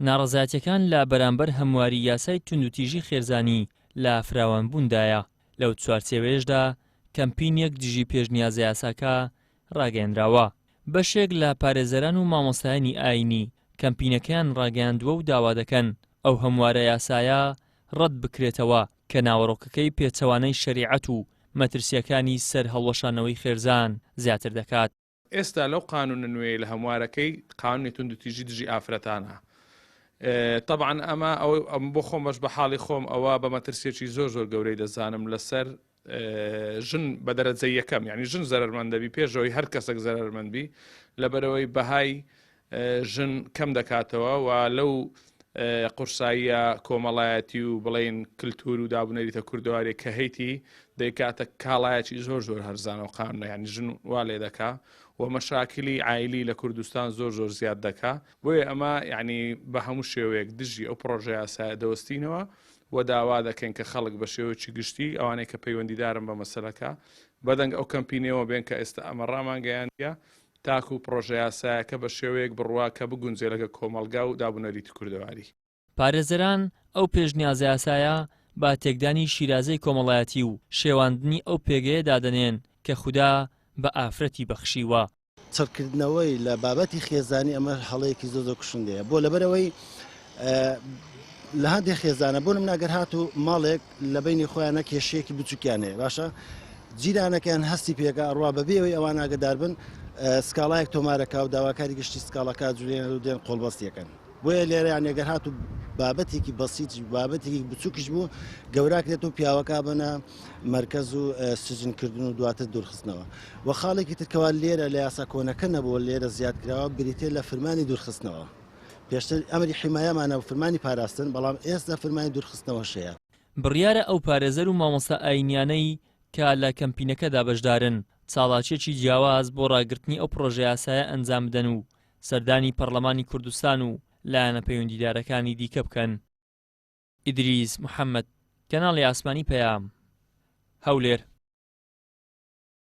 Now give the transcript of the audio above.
ناڕەزایەتیەکان لە بەرامبەر هەمواری یاسای توندوتیژی خێرزانی لە فراوانبووندایە، لەو چوارچێوەیەشدا کەمپینێک دژی پێشنیازەیاساکە ڕاگەیەنراوە. بەشێک لە پارێزەران و مامۆستایانی ئایینی کەمپینەکەیان ڕاگەیاندووە و داوا دەکەن ئەو هەموارە یاسایە ڕەت بکرێتەوە کە ناوەڕۆکەکەی پێچەوانەی شەریعەت و مەترسییەکانی سەر هەڵوەشانەوەی خێرزان زیاتر دەکات. ئێستا لەو قانونە نوێی لە هەموارەکەی قانونی توندوتیژی دژی ئافرەتانە تەبعەن ئەمە ئەو ئەم بۆ خۆم بەش بە حاڵی خۆم ئەوە بە مەترسیەکی زۆر زۆر گەورەی دەزانم لەسەر ژن بە دەرەجە یەکەم یعنی ژن زەرمەند دەبی پێشەوەی هەر کەسێک زەرمەندبی لەبەرەوەی بەهای ژن کەم دەکاتەوە و لەو قورساییە کۆمەڵایەتی و بڵین کللتور و دابنەریتە کوردەوارێک کە هەیتی دەیکاتە کاڵایەکی زۆر زۆر هەرزانە و قانە یعنی ژن وا لێ دەکا و مەشاکلی عیلی لە کوردستان زۆر زۆر زیاد دەکا بۆیە ئەمە یعنی بە هەموو شێوەیەک دژی ئەو پرۆژە یاسایە دەوەستینەوە و داوا دەکەین کە خەڵک بە شێوەیەکی گشتی ئەوانەی کە پەیوەندیدارن بە مەسەلەکە بەدەنگ ئەو کەمپینەوە بێن کە ئێستا ئەمە ڕامانگەیاندیە تاکو پڕۆژەیاسایەکە بە شێوەیەک بڕوا کە بگونجێ لەگە کۆمەڵگا و دابونەریتی کوردەواری. پارێزەران ئەو پێشنیازەیاسایە بە تێکدانی شیرازەی کۆمەڵایەتی و شێواندنی ئەو پێگەیە دادەنێن کە خودا بە ئافرەتی بەخشیوە. چڕکردنەوەی لە بابەتی خێزانی ئەمە هەڵەیەکی زۆر زۆر کوشندەیە بۆ لەبەرەوەی لە هەندێک خێزانە بۆ نمونە گەر هاتوو ماڵێک لە بینی خۆیانە کێشەیەکی بچووکیان هەیە باشە جیرانەکەیان هەستی پێکا ئەڕوا بەبێ ئەوەی ئەوان ئاگدار بن سکاڵایەک تۆمارەکە و داواکاری گشتی سکاڵەکە جولێن و دێن قۆڵبەستیەکەن بۆیە لێرەیان ئەگەر هاتوو بابەتێکی بەسیت بابەتێکی بچووکیش بوو گەوراکرێت و پیاوەکە بنە مەرکەز و سجن کردن و دواتر دوورخستنەوە و خاڵێکی ترکەوە لێرە لە یاسا کۆنەکە نەبووە لێرە زیاد کراوە بریتە لە فرمانی دوورخستنەوە پێشتر ئەمری حیمایەمانە و فرمانی پاراستن بەڵام ئێستا فرمانی دوورخستنەوەش هەیە. بڕیارە ئەو پارێزەر و مامۆستا ئایینیانەی کە لە کەمپینەکەدا بەشدارن، چاڵاکییەکی جیاواز بۆ ڕاگرتنی ئەو پڕۆژەیاسایە ئەنجام بدەن و سەردانی پەڕلەمانی کوردستان و لایەنە پەیوەندیدارەکانی دیکە بکەن. ئیدریس محەمەد، کەناڵی ئاسمانی پەیام، هەولێر.